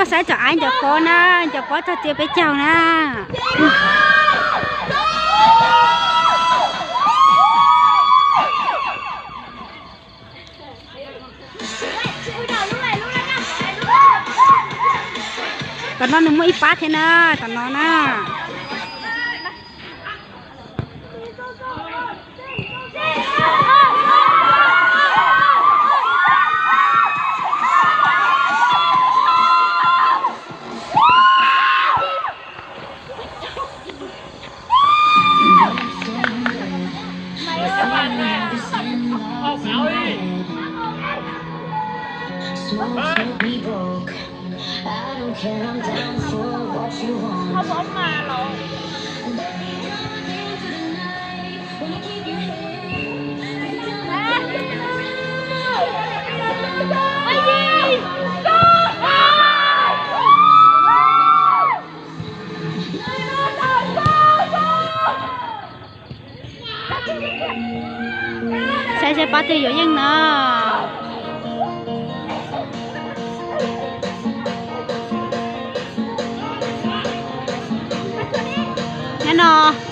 Saib cov aib cov pob na, cov pob txog txiav peb caug na. Tom no nws muaj ib pab thiab na, tom no na. Saib saib pab twg yuav yeej na. Nyob no.